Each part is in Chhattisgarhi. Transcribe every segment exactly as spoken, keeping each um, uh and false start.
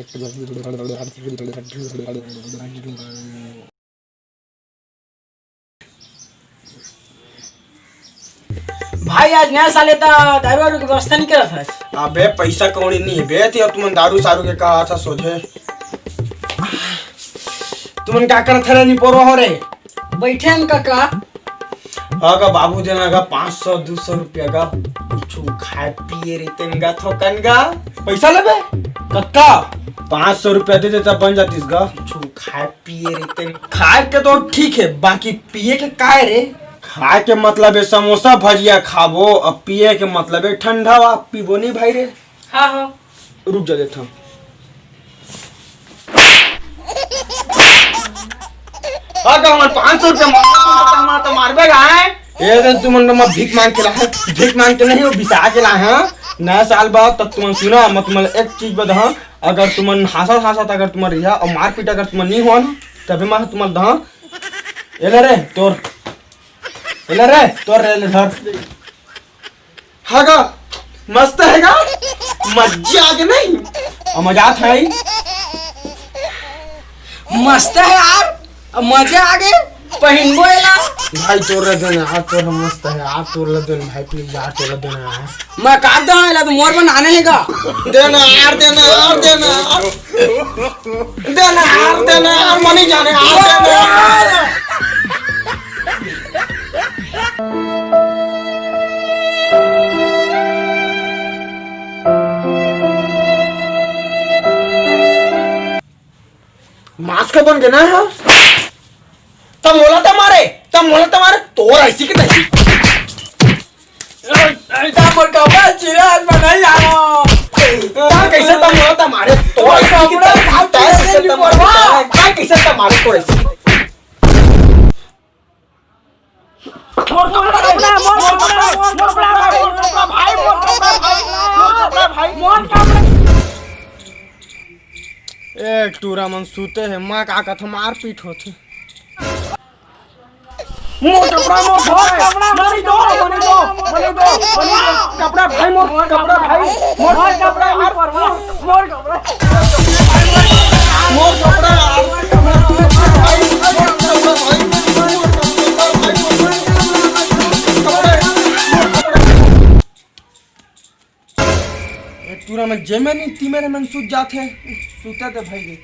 भाई, आज नया साल हे त दारू वारू के व्यवस्था नहीं करत हस? अबे, पैसा कौड़ी नहीं हे बे, ते तुमन दारू सारू के कहा था सोझे। तुमन का करत हरे, निपोरवा हो रे? बैठे हन काका। अगा बाबू, देना गा पाँच सौ, दू सौ रुपया गा, कुछ खाए पिए रहितेन गा, थोकन गा। पैसा लेबे? कक्का, पाँच सौ रुपया दे देता, बन जातिस गा। कुछ खाए पिए रहितेन। खाए के तो ठीक हे, बाकी पिए के काय रे? खाए के मतलब हे समोसा भजिया खाबो, अब पिए के मतलब हे ठंडा वा पीबो नहीं भाई रे। हाँ, हाँ। रुक जा, देता हूँ। अगर हमन पाँच सौ रुपया मांगबे, तो हमन तो मारबे गा, हैं? ए दिन तुमन तो मैं भीख मांग के लाए, भीख मांग के नहीं, वो बिसा के लाए हैं। नया साल बा, तब तुमन सुना, मैं तुमन एक चीज बता, अगर तुमन हांसत हांसत अगर तुमन रिहा और मारपीट अगर तुमन नहीं हुआ ना, तभी मैं तुमन दहा। ए ले रे, तोर। ए ले रे, तोर रे, ले धर। हाँ गा, मस्त हे गा, मजा आगे नहीं? अब मजा आत हे। मस्त हे यार, अब मजा आगे। पहिनबो एला। भाई तोर ला देना यार, तोर मस्त हे यार, तोर ला देना भाई, please यार, तोर ला देना यार। मैं काट दो एला, तो मोर बनाने हे गा। देना यार, देना यार, देना यार। देना यार, देना यार, मनी जाने यार, देना यार। मास्क बन के ना हे। तब मोला त मारे, तब मोला त मारे, तोर ऐसी के तैसी। ऐसा मोर कपड़ा चिरा, आज मैं नहीं जाना। तब कैसे तब मोला त मारे, तोर ऐसी के तैसी, तब कैसे तब मारे, तब कैसे तब मारे, तोर ऐसी। मोर कपड़ा, मोर कपड़ा, मोर कपड़ा, मोर कपड़ा, भाई, मोर कपड़ा, भाई, मोर कपड़ा, भाई, मोर कपड़ा। ए, टूरा मन सूते हे, मैं का कथा मारपीट होथे। मोर कपड़ा, मोर कपड़ा, मनी दो, मनी दो, मनी दो, मनी दो, कपड़ा भाई, मोर कपड़ा भाई, मोर कपड़ा, मोर कपड़ा, मोर कपड़ा। मोर कपड़ा। ए, टूरा मन जेमे नहीं, ती मेरे मन सूत जाथे। सूते दे भाई रे।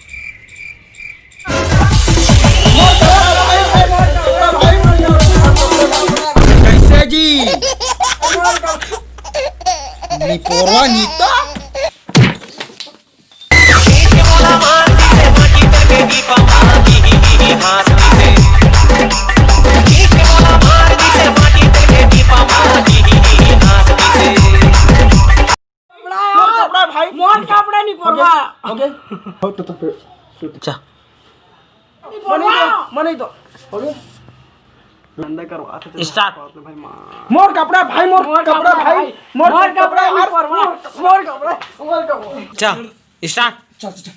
कैसे जी? निपोरवा नीता? मोर कपड़ा भाई। मोर कपड़ा नहीं परवा। ओके। अच्छा। मनी दो, मनी दो। हो गया? धंधा करवा थे। Start। भाई माँ। मोर कपड़ा भाई, मोर कपड़ा भाई, मोर कपड़ा यार, मोर, मोर कपड़ा, मोर कपड़ा। अच्छा, start। चल, चल, चल।